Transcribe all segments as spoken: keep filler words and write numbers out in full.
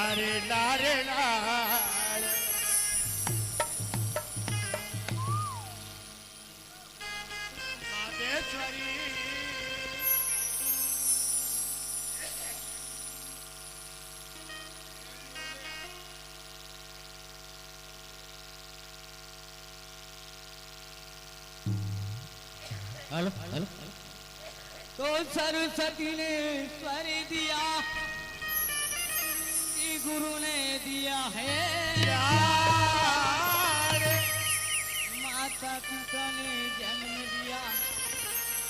अरे नारे नारे। मादेश्वरी। Hello, hello. तो सरस्वती ने स्वर दिया, कि गुरु ने दिया है ज्ञान। माता पिता ने जन्म दिया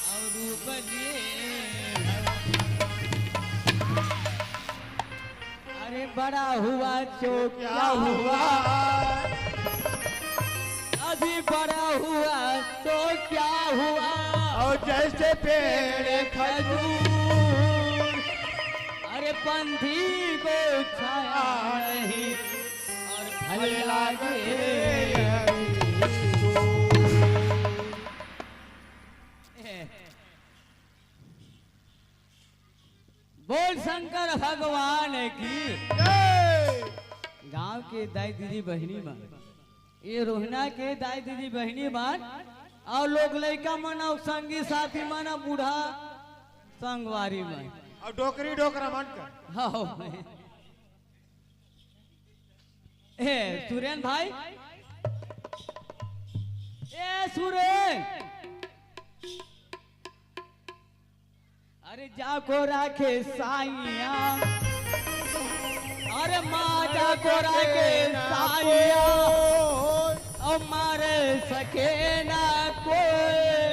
और रूप दिए। अरे बड़ा हुआ तो क्या हुआ? अभी बड़ा हुआ तो क्या हुआ? और जैसे पेड़ खजूर। अरे पंथी को छाया नहीं और फल लागे। बोल शंकर भगवान की। जय। गांव के दाई दीदी बहिनी मन, ये रोहिना के दाई दीदी बहिनी मन, अउ लोग लइका मन, अउ संगी साथी मन, अउ बूढ़ा संगवारी मन। अउ डोकरी डोकरा मन का। हाँ। ए सुरेन भाई, ए सुरेन। अरे जाको राखे साइया, अरे माँ जाको राखे साइया, ओ मारे सके ना कोई।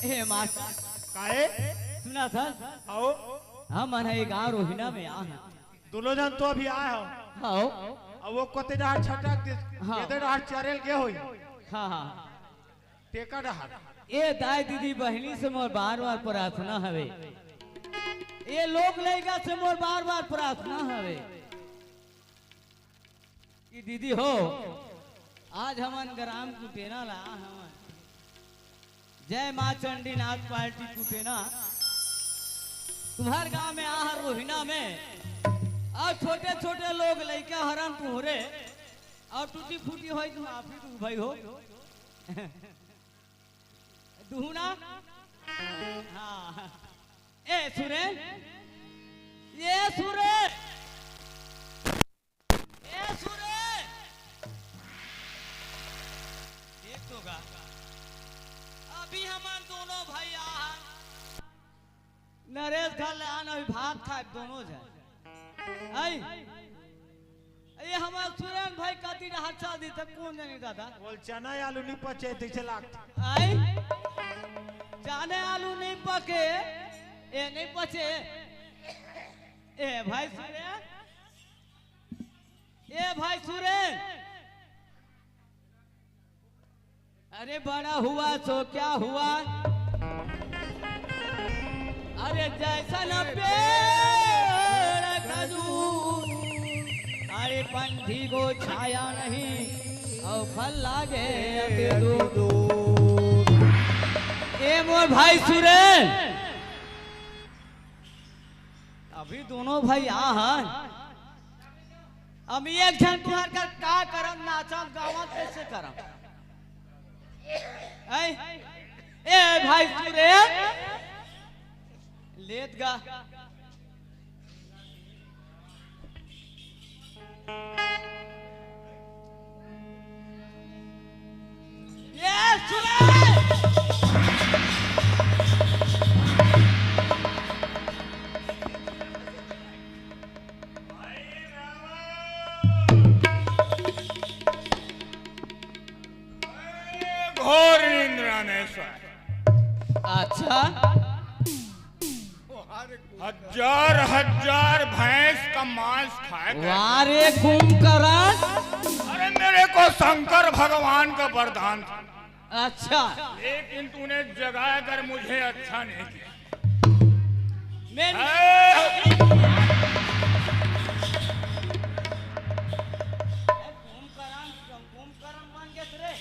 हे मास्टर, काहे? सुना था? आओ। हम मन हे गाँव रोहिना में आ हैं। दोनों जन तो अभी आए हो। हाँ। अब वो कोते डहार छटक दिस, हाँ। केते डहार चरेल गे होई। हाँ, हाँ। टेका डहार। ए दाई दीदी बहिनी से मोर बार-बार प्रार्थना हवे। ए लोग लइका से मोर बार-बार प्रार्थना हवे। कि दीदी हो, आज हमन ग्राम कुटेना ला हमन जय माँ चंडीनाथ पार्टी कुटेना तुम्हर गांव में आ हन रोहिना में, अउ छोटे-छोटे लोग लइका हरन तुहरे, अउ टूटी फूटी होई तुम आप ही तू भाई हो। दुहू ना? हाँ। ए सुरेन, ए सुरेन, ए सुरेन, देख तो गा, अभी हमन दोनों भाई आ हन। नरेश घर ले आन, अभी भात खाए दोनों झन। आई। ए, हमर सुरेन भाई कति डहार चल दी त कोन जानी दादा? बोल, चना आलू नहीं पचे, तइसे लागथे। आई? चना आलू नहीं पके, ए, नहीं पचे। ए, भाई सुरेन, ए, भाई सुरेन। अरे बड़ा हुआ सो क्या हुआ? अरे जैसन पेड़ खजूर, अरे पंछी को छाया नहीं, और फल लागे अति दूर। ए मोर भाई सुरेन, अभी दोनों भाई आ हन। अब एक झन तुहर कर का करम, नाचम गावम, कैसे करम? ऐ, ए भाई सुरेन, लेत गा। ये सुने। घोर निंद्रा में सोए। अच्छा। हजार हजार भैंस का मांस खाए थे। वाह रे कुंभकर्ण। अरे मेरे को शंकर भगवान का वरदान था। अच्छा। लेकिन तूने जगाया कर मुझे अच्छा नहीं किया। मैं ए! कुंभकर्ण, कुंभकर्ण बन गए रे।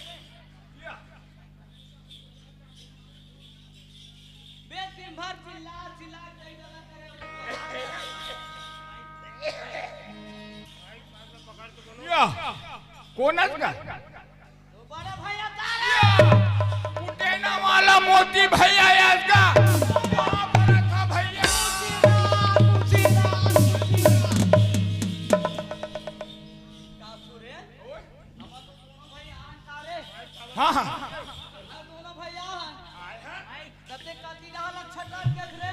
बे दिन भर चिल्ला चिल्ला के गला करे। कोन अस गा? बड़ा भैया का रे? पुटेना वाला मोती भैया अस गा। बाप रे था भैया। का सुरे? हमर तो दोनों भैया हन का रे? हाँ, हाँ। हमर दोनों भैया हन। तते कति डाल अच्छा कर देख रे।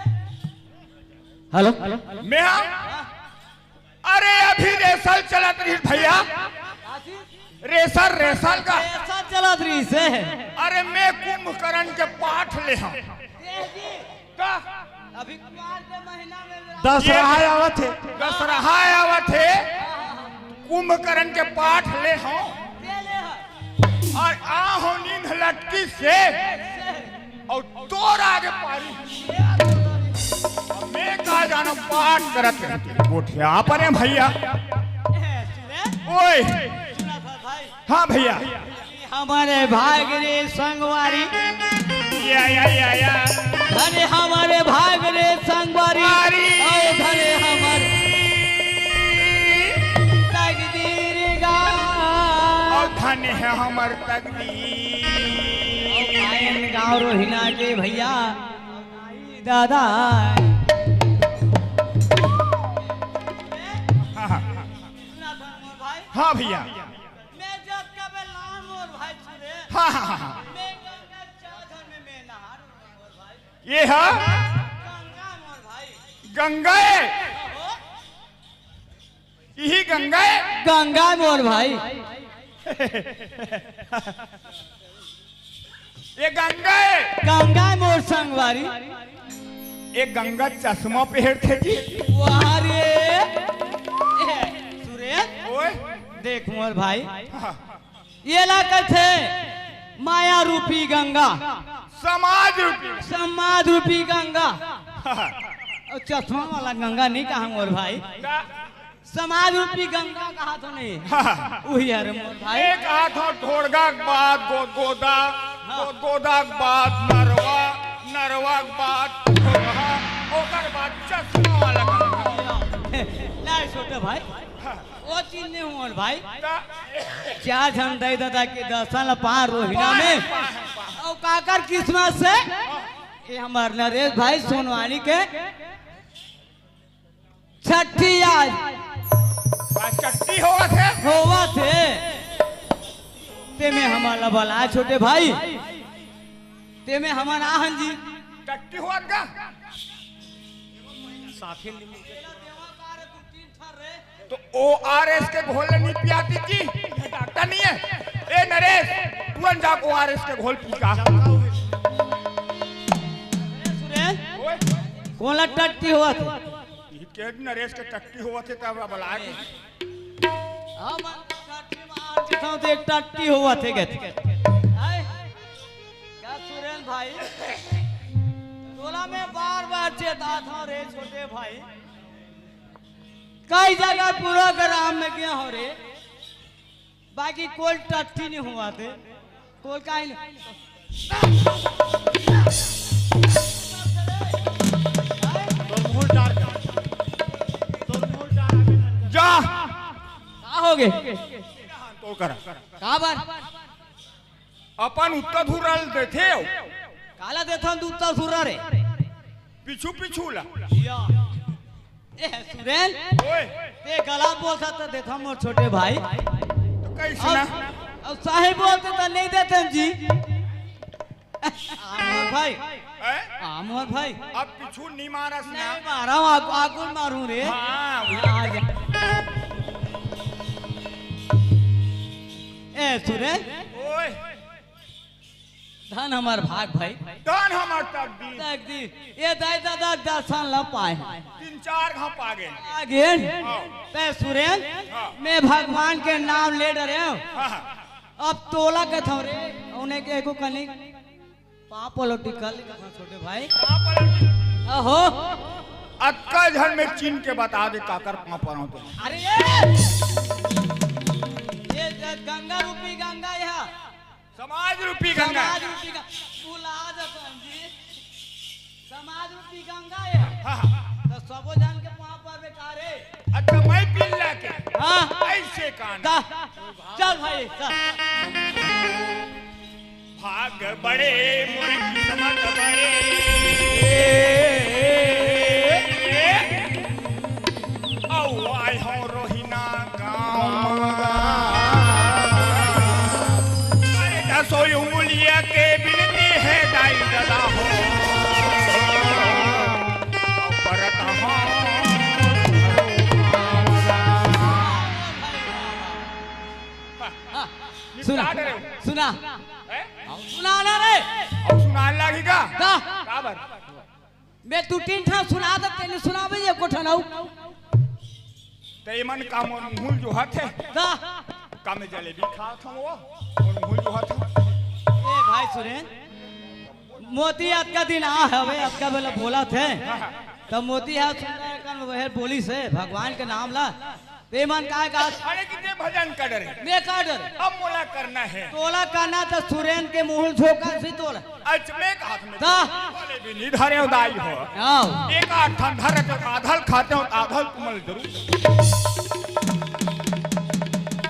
हेलो। मैं हाँ? अरे, अभी रेसल चलत रहिस भैया। काची? रेसल, रेसल का। रेसल चलत रहिस हे। अरे, मैं कुंभकर्ण के पाठ ले हँव। ए जी, का? अभी कुआर के महीना में दसरहा आवत हे। दसरहा आवत हे। कुंभकर्ण के पाठ ले हँव। ले ले ह। अउ आ हँव नींद लटकी से। अउ तोर आगे पारी। मैं का जानँव पाठ करत हे। गोठिया परे भैया। ए, सुने? ओए। सुना था भाई। हाँ भैया। हमरे भाग रे संगवारी। या, या, या, या। अरे हमरे भाग रे संगवारी। वारी। अरे धने हमर तकदीर गा। अउ धने हे हमर तकदीर। अउ आयन गाँव रोहिना के भैया। दादा। हाँ, हाँ। हाँ भैया। मैं जब कबे लान मोर भाई छुरे। हाँ, हाँ, हाँ, हाँ। मैं गंगा चादर में मैं नहा मोर भाई। ये हा? गंगा मोर भाई। गंगा है? हो? यही गंगा है? गंगा मोर भाई। ये गंगा है? गंगा मोर संगवारी। ये गंगा चश्मा पहनथे जी। वाह रे। ए, सुरेश। ओए। देख मोर भाई। हाँ। ये ला कथे माया रूपी गंगा। समाज रूपी। समाज रूपी गंगा। हाँ। अउ चश्मा वाला गंगा नहीं कहा मोर भाई। का? समाज रूपी गंगा कहा तो नहीं। हाँ। उही हरे मोर भाई। एक हाथ हो ढोड़गा के बाद गो-, गोदा, हाँ। गो-, गोदा के बाद नरवा, नरवा के बाद ढोड़हा, ओकर बाद चश्मा वाला गंगा। ला छोटे भाई। हाँ। ओ चीज नहीं हुआ भाई। का? चार झन दाई ददा के दर्शन ला पाए रोहिना में। पाए, पाए, पाए। अउ काकर किस्मत से ये हमर नरेश भाई सोनवानी के छट्ठी आज। आज छट्ठी होवत हे? होवत हे। तेमे हमन ला बलाए छोटे भाई। तेमे हमन आहन जी। छट्ठी होवत का? साफे नींबू के तो ओ आर एस के घोल नहीं पियाती जी, ये डॉक्टर नहीं है। ए नरेश, तुरंत जाके ओ आर एस के घोल पी का। सुरेश, ओए। कोन ला टट्टी होवत हे? ये के नरेश के टट्टी होवत हे, तब बला के। हम टट्टी मार के तो एक टट्टी होवत हे, कहते। हाय। का सुरेश भाई? तोला मैं बार बार चेतात हँव रे छोटे भाई। कई जगह प्रोग्राम में गए हँव रे, बाकी कोई टट्टी नहीं होवत हे, कोई काई नहीं। तोर मुंह डार के, तोर मुंह डार के। जा। का होगे? तो करा। का बार? अपन उत्तर धुरा ल देथे हो। काला देथन उत्तर धुरा रे? पीछू पीछू ला। या। ए सुरेन, ओए। ते गलत बोलथस त देथन मोर छोटे भाई। तो कैसे ना? अउ सही बोलते त नहीं देथन जी। आ मोर भाई। हैं? आ मोर भाई। अब पीछू नहीं मारस ना। नहीं मारा हूँ, आगू, आगू मारूँ रे। हाँ, आ जा। ए सुरेन। ओए। धन हमर भाग भाई। धन हमर तकदीर। तकदीर। ये दाई ददा दर्शन ल पाए। तीन चार घाव पा गए। आ गए। हाँ। ते सुरेन, हाँ। मैं भगवान के नाम ले डरे हूँ। हाँ, हाँ। अब तोला कथव रे, उन्हें के एको कनी पाँव पलटी कर ले कथव छोटे भाई। पाँव पलटी। अहो। अतका झन में चिन्ह के बता दे काकर पाँव पड़ो तो। अरे ये, ये गंगा रूपी गंगा यहाँ। समाज रूपी गंगा। समाज रूपी गंगा। भुला जाता हूँ जी। समाज रूपी गंगा ये। हाँ, हाँ। तो सबो झन के पाँव पर बेकार है। अच्छा, मैं पी ला के। हाँ। ऐसे कान। दा, चल भाई, चल। भाग बड़े, मोर किस्मत बड़े। अउ आय हो रोहिना गाँव। अरे दसों उंगलिया के बिनती हे दाई ददा हो। परत हो। हाँ, सुना, निपटा डरे हो। सुना। हैं? सुना ना रे। अब सुनान लागी का? का? का बर? मैं दू तीन ठा सुना दे, तेने सुनावे ये को ठन अउ। ते मन का मोर मुंह जोहत हे? का? का मैं जलेबी खात हूँ वो? मोर मुंह जोहत हे? ए भाई सुरेन, मोती अतका दिन आ हवे, अतका बेला बोलत हे। त मोती हा सुंदर कन वह बोलिस हे, भगवान के नाम ला। ते मन काय का? अरे कितने भजन कर रहे? मैं का डर? अब मोला करना हे। तोला करना त सुरेन के मुंह झोंका से तोला। अच्छा, मैं का हाथ में दा। बोले भी नहीं धरे उदाई हो। आओ। एक आध ठन धरे तो आधल खाते हो, आधल तुमल जरूर।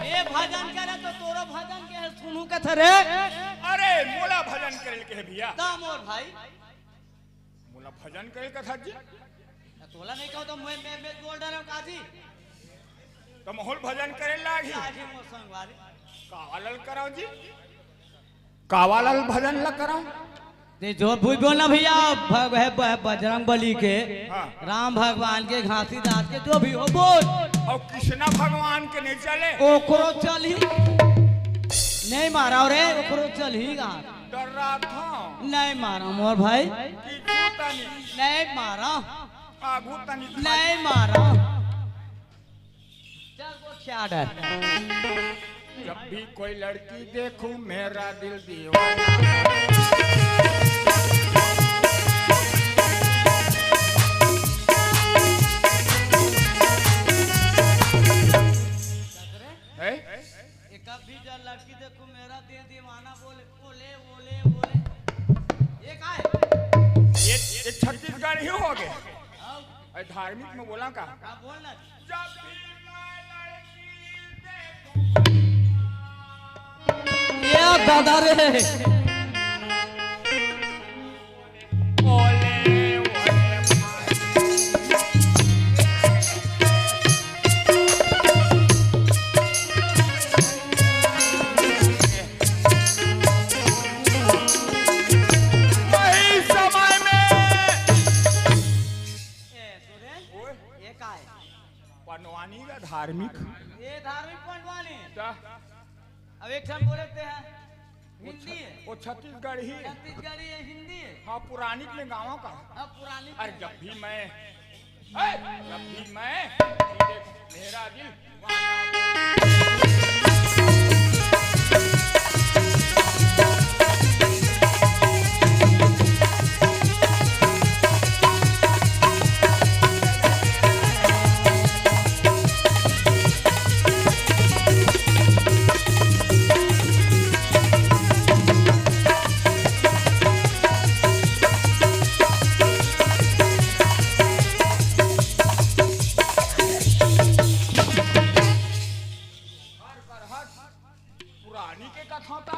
ए भजन करे तो तोरो भजन के सुनू कथे रे। अरे, मोला भजन करे के हे भैया। दा मोर भाई। मोला भजन करे कथा जी। त तोला नहीं कहूँ तो मैं, मैं, मैं बोल डरम का जी। त मोहल भजन करे लागी। का जी मोर संगवारी। कावालल कराओ जी। कावालल भजन ल कराओ। ते जो बुझबो ना भैया, भ-, भ-, भ-, बजरंग बली के, हाँ। राम भगवान के, घासीदास के, जो भी हो बोल। अउ कृष्णा भगवान के नहीं चले। ओकरो चलही। नहीं मारा रे, ओकरो चलही गा। डर रहा था। नहीं मारा मोर भाई। कि तू तनी। नहीं मारा। आगू तनी। नहीं मारा। चल, वो क्या डर? जब भी कोई लड़की देखूं, मेरा दिल दीवाना। है? ये कब भी जब लड़की देखूं, मेरा दिल दीवाना बोले, बोले, बोले, बोले। ये का है? ये, ये छत्तीसगढ़ ही हो गए। हाँ। अरे धार्मिक में बोला का? हाँ, बोल ना। जब भी मैं लड़की देखूं। ये दादा रे। ओले, ओले, भाई। वही समय में। ए, सुरेश, ओए। ये का है? पंडवानी का धार्मिक। ये धार्मिक पंडवानी। क्या? अब एक ठन बोले ते हैं, वो हिंदी छ-, है। वो छत्तीसगढ़ी है। छत्तीसगढ़ी है, हिंदी है। हाँ, पुरानी में गाँव का। हाँ, पुरानी अरे, में। जब भी मैं, ए, जब भी मैं, मेरा दिल पुरानी के कथा था।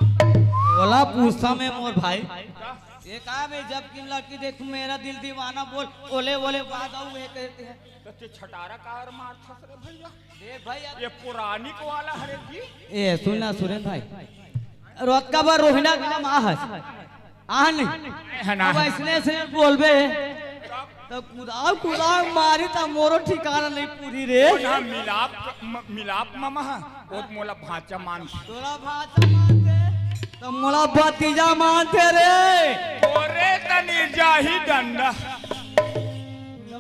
ओला पूछता मैं मोर भाई। का? ये का बे, जब किन लड़की देखूं मेरा दिल दीवाना बोल, ओले ओले बाद आऊ ये कहते हैं। तो ते छटारा कार मार था रे भैया। देख भाई, ये पुरानी को वाला हरे जी। ए, सुन ना सुरेन भाई, रोतका बार रोहिना का नाम आहस। आह नहीं। है ना। अब ऐसने से बोलबे, त कुदाव, कुदाव मारी, त मोरो ठिकाना नहीं पूरी रे। ना मिलाप, म-, मिलाप मामा, वो मोला भांचा मान। तोला भांचा मानते, त मोला भतीजा मानते रे। तोरे तनी जाही डंडा। त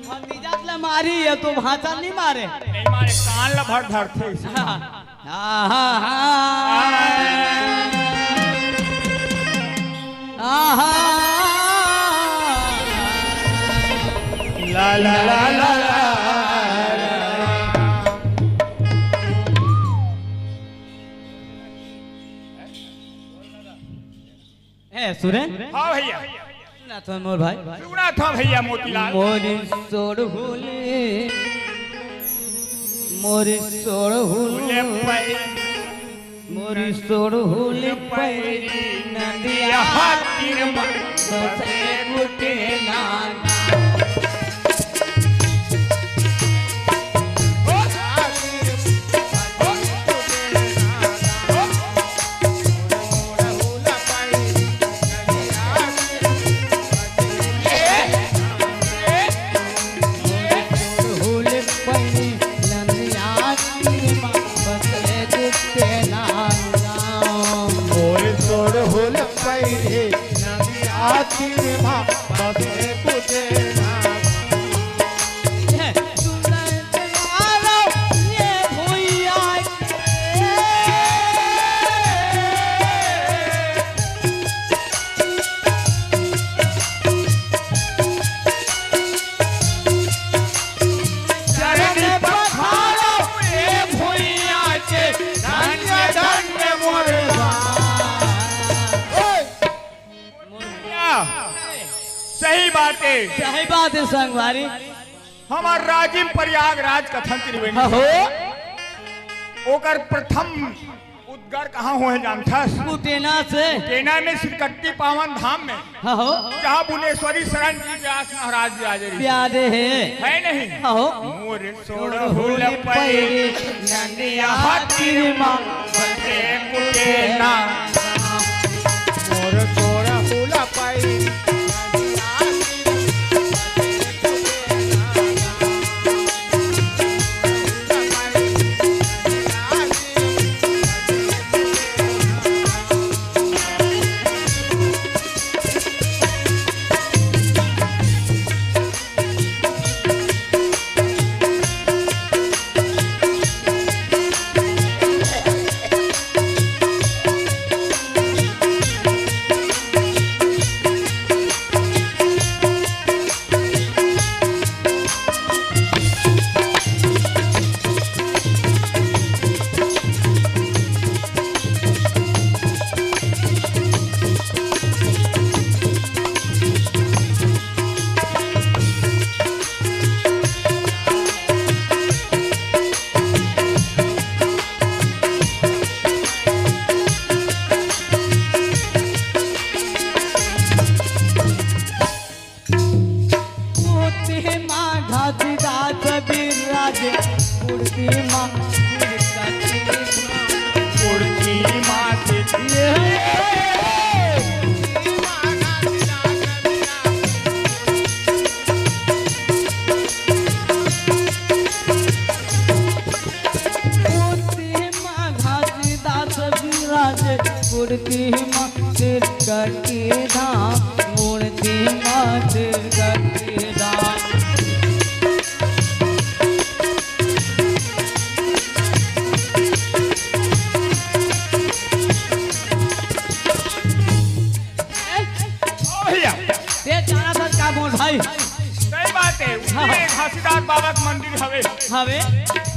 भतीजा ले मारी, ये तो भांचा नहीं मारे। नहीं मारे, कान ला भर धरते। आहा, हा। आहा। ला, ला, ला, ला, ला। ए, सुरेन? हाँ भैया। सुना था मोर भाई। सुना था भैया मोतीलाल। मोरी सोड़ होले। मोर सोड़हुल, मोर सोड़हुल पैरी नंदिया तीर म बसे गुटे नाना। मोर सोड़हुल पैरी नंदिया तीर म बसे गुटे नाना। चरण पखारो ए भुइयां के, धन्य धन्य मोर बा। सही बात हे। सही बात हे संगवारी। हमर राजिम प्रयागराज कथन त्रिवेणी। हाँ हो। ओकर प्रथम उद्गर कहाँ होहे जानथस? कुटेना से। कुटेना में सिरकट्टी पावन धाम में। हाँ हो। जहाँ भुवनेश्वरी शरण जी व्यास महाराज विराजे रहिस। विराजे हे। हे नहीं? हाँ हो। मोर सोड़हुल पैरी नंदिया तीर म बसे कुटेना। मोर सोड़हुल पैरी नंदिया तीर म बसे कुटेना। मूर्ति मा घासीदास विराजे, मूर्ति मा मूर्ति मा ये मूर्ति मा घासीदास विराजे, मूर्ति मा सिरकटी धाम, मूर्ति मा सिरकटी धाम। ओ भैया। ते जाना था का मोर भाई? सही बात हे, हाँ। उतने घासीदास बाबा के मंदिर हवे। हवे।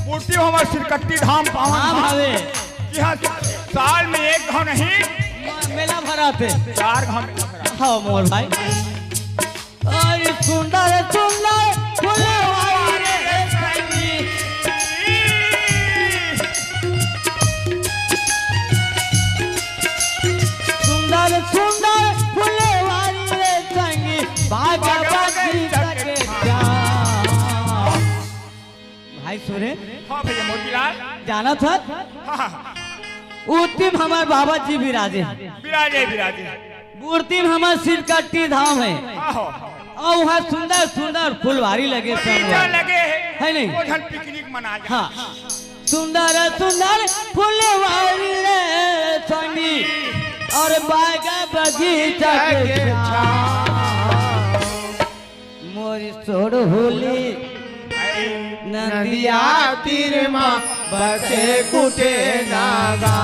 मूर्ति हमर सिरकट्टी धाम पावन धाम धाम। हवे। यहाँ साल में एक घाव नहीं। म-, मेला भराथे। चार घाव मेला भराथे। हाँ मोर भाई। अरे सुंदर सुंदर फुलवारी रे संगी। सुंदर सुंदर फुलवारी रे संगी, बाग बगीचा के श्याम। भाई सुरेन। हाँ भैया मोतीलाल। जानत हस? हाँ, हाँ, हाँ। उतिम हमर बाबा जी विराजे। विराजे, विराजे। मूर्ति में हमर सिरकट्टी धाम हे। आहो। अउ उहाँ सुंदर सुंदर फुलवारी लगे बगीचा संगवारी। लगे हे। हे नहीं? वो झन पिकनिक मना जा। हाँ। सुंदर सुंदर फुलवारी रे संगी, अउ बाग बगीचा के छाँव। मोर सोड़हुली नंदिया तीर मा बसे कुटेना गा।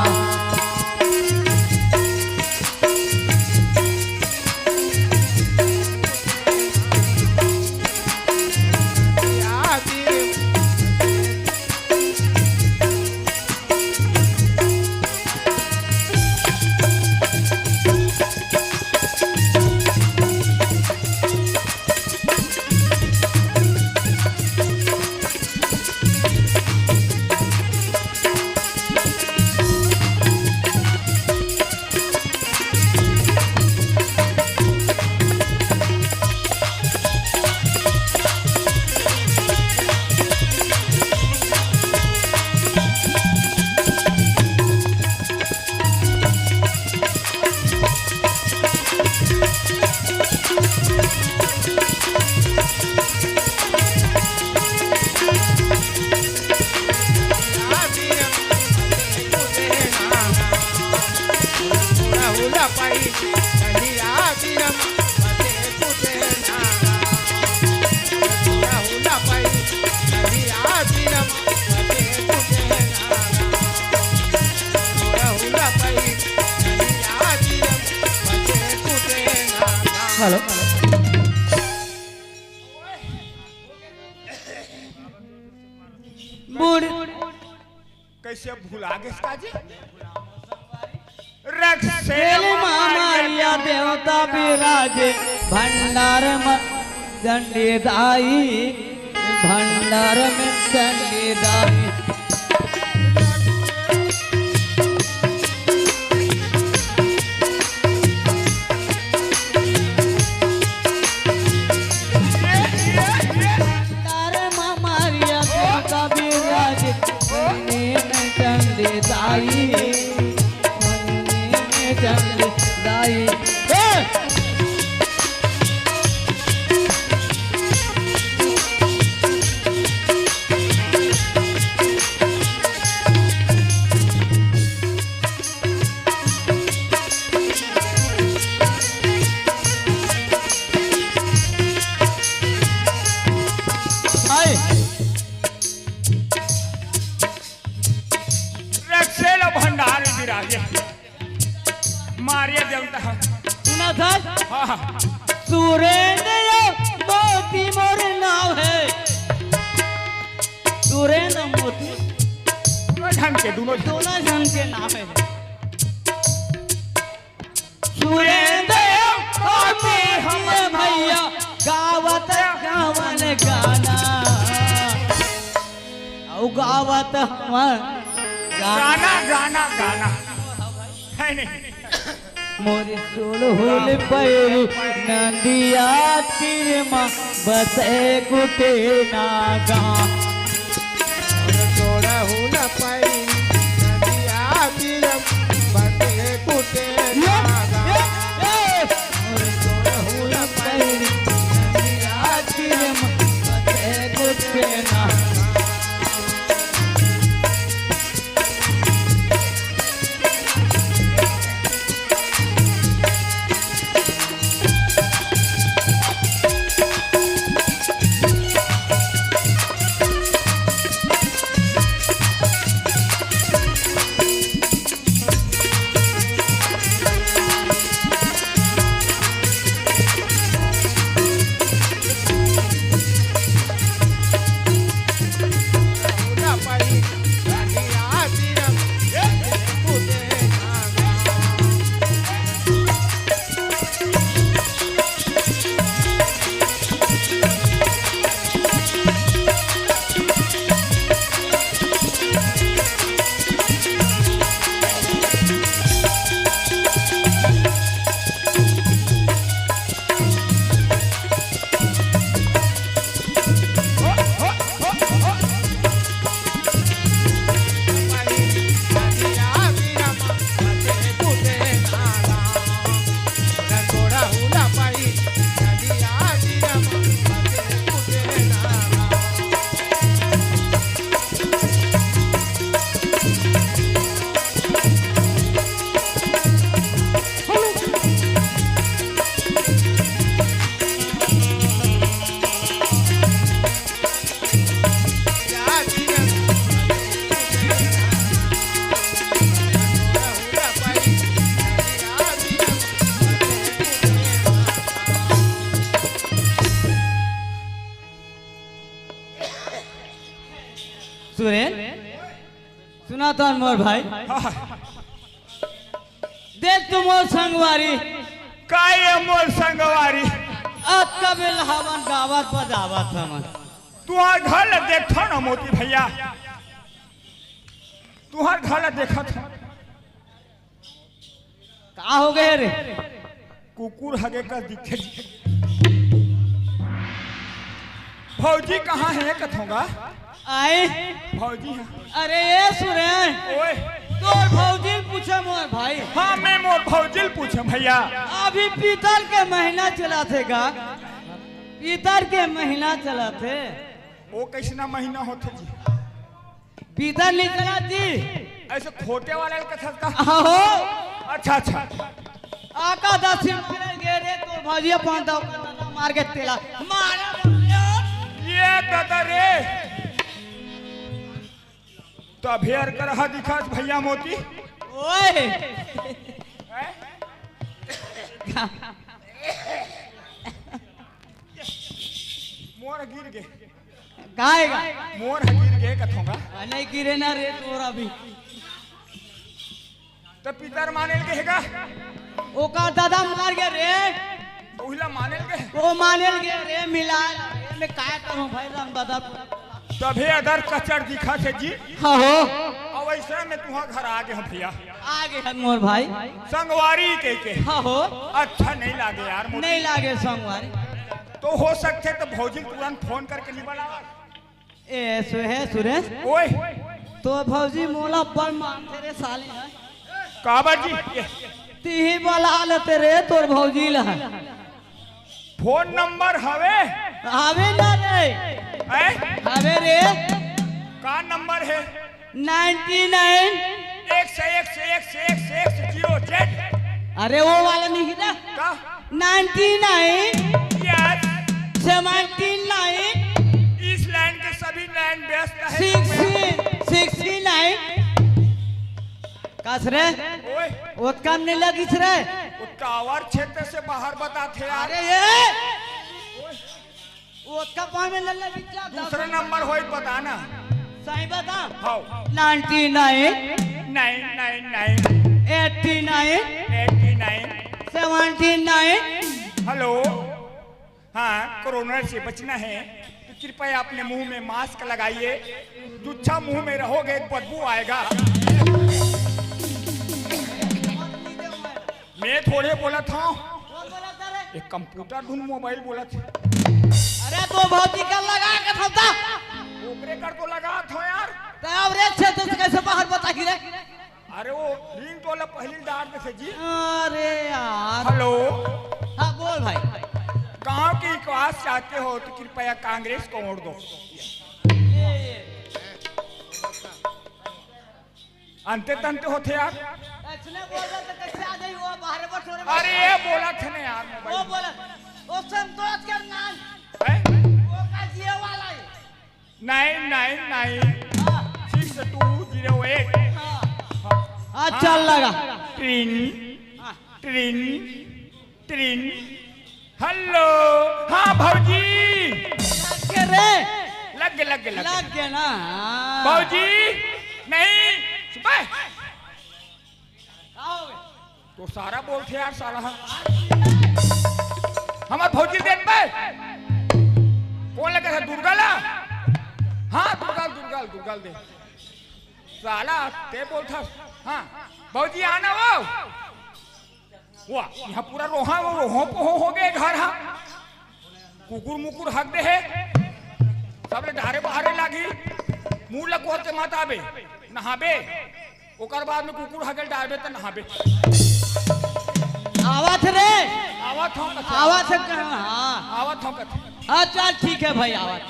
हेलो। बूढ़ कैसे भुला गेस का जी? रख से तेल मामा मारिया देवता विराजे, भंडार म चंडी दाई, भंडार में चंडी दाई। भंडार म मारिया देवता विराजे, भंडार में चंडी दाई, भंडार में चंडी दाई। ए! हाय। रख से लो भंडार में विराजे। मारिया देवता। सुना था? हाँ, हाँ। सुरेंद्र मोती मोर नाव है। सुरेंद्र मोती। दोनों झन के, दोनों झन। दोनों झन के नाव है। सुरेंद्र मोती हमर भैया गावत गावन गाना। अउ गावत हमर गाना। गाना, गाना, गाना। है नहीं। मोर सुड़हुल पैरी नंदिया तीर मा बसे कुटे नागा। मोर सुड़हुल पैरी नंदिया तीर मा बसे कुटे नागा। मोर सुड़हुल पैरी नंदिया तीर मा बसे कुटे नागा। सुरेन, सुना तो मोर भाई। देख तू मोर संगवारी। का ये मोर संगवारी? अतका बेल हमन गावत बजावत हमन। तुहार घर ल देखथव ना मोती भैया, तुहार घर ल देखत हव। का हो गए रे? कुकुर हगे का दिखे। भौजी कहाँ है कथों गा? आए। भौजी है। अरे ए सुरेन। ओए। तोर भौजी ल पूछे मोर भाई। हाँ, मैं मोर भौजी ल पूछे भैया। अभी पीतर के महीना चलत हे गा। पीतर के महीना चलत हे। ओ कैसना महीना होथे जी? पीतर नइ चलत जी। ऐसे खोटे वाला ल कथस का? आहो। अच्छा, अच्छा। आका दसी मारे गे रे, तोर भौजिया पान दव मार के तेला। मारे ये दादा रे। तो अभी अर करहा दिखास भैया मोती। ओए। हैं? गिर गे। काय गा? मोर ह गिर गे कथों गा। आ, नहीं गिरे ना रे तोर अभी। त पितर मानेल गे हे गा। ओकर दादा मर गे रे। ओहिला मानेल गे। ओ मानेल गे रे, मिला रे। मैं काय करूं भाई राम दादा। तभे अदर कचर दिखत हे जी। हाँ हो। अउ अइसे में तुंहर घर आ गे हंव भइया। आ गे हन मोर भाई। संगवारी कहिके। हाँ हो। अच्छा नहीं लागे यार मोर। नहीं लागे संगवारी। तो हो सकथे त भौजी ल तुरंत फोन करके नहीं बलावस। ए सुहे सुरेश। ओए। तोर भौजी मोला बड़ मानथे रे साले ह। काबर जी? ए। तिही बला लेते रे तोर भौजी ल। फोन नंबर हवे? हवे ना रे। हैं? हवे रे। का नंबर हे? Ninety nine. एक से, एक से, एक से, एक से, एक से, जीरो जेड। अरे वो वाला नहीं ना। का? Ninety nine. Yes. Seventy nine. इस लाइन के सभी लाइन व्यस्त है। Sixty, sixty nine. कस रे? ओए। ओतका म नहीं लगिस रे। वो टावर क्षेत्र से बाहर बताथे यार। अरे ये। ओतका पाँव में लल्ला बिच्चा, दूसरा नंबर होई, बता ना। सही बता। हाँ। Ninety nine. Nine, nine, nine. Eighty nine. Eighty nine. Seventy nine. Hello. हाँ, कोरोना से बचना है तो कृपया अपने मुंह में मास्क लगाइए। जुच्छा मुंह में रहोगे, बदबू आएगा। मैं थोड़े बोलत हंव। कौन बोलत हे रे? ये कंप्यूटर धुन मोबाइल बोलत हे। अरे तो भौजी का लगा के थोता। ओकरे कर तो लगात हंव यार। तो अब रे क्षेत्र से कैसे बाहर बताही रे? अरे वो रिंगटोन ला पहली डाल दे से जी। अरे यार। हेलो। हाँ बोल भाई। गांव की विकास चाहते हो तो कृपया कांग्रेस को वोट दो। अंते तंते होथे यार। अइसने बोल रहे तो कैसे आ जाई वो बाहर बस हो रे। अरे ये बोलत हे ना यार वो मोबाइल। बोला, वो संतोष के नाम। हैं? वो का जिए वाला है। Nine nine nine. हाँ। Six two zero eight. हाँ। हाँ, चल लगा। ट्रिन, हाँ। ट्रिन, ट्रिन। हेलो, हाँ भौजी। लग गे रे। लग गे, लग गे, लग गे। लग गे ना, हाँ। भौजी, नहीं, सुबह। का हो गए? तो सारा बोलथे यार, साला। हमर भौजी देख बे। कौन लगे है, दुर्गा ला? हाँ, दुर्गा, दुर्गा, दुर्गा दे। साला, ते बोलथस। हाँ, भौजी आना वो। वाह, यहाँ पूरा रोहा, वो रोहो पोहो हो गए घर हा। कुकुर मुकुर हग दे हे, सबले डहरे बहारे लागी। मुंह ल कोर के मत आबे, नहाबे, ओकर बाद में कुकुर हगल डालबे त नहाबे। आवत रे। आवत हंव कथे। आवत हे कहाँ? हाँ। आवत हंव कथे। अच्छा, ठीक है भाई, आवत।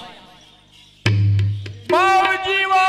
बाबूजी वो।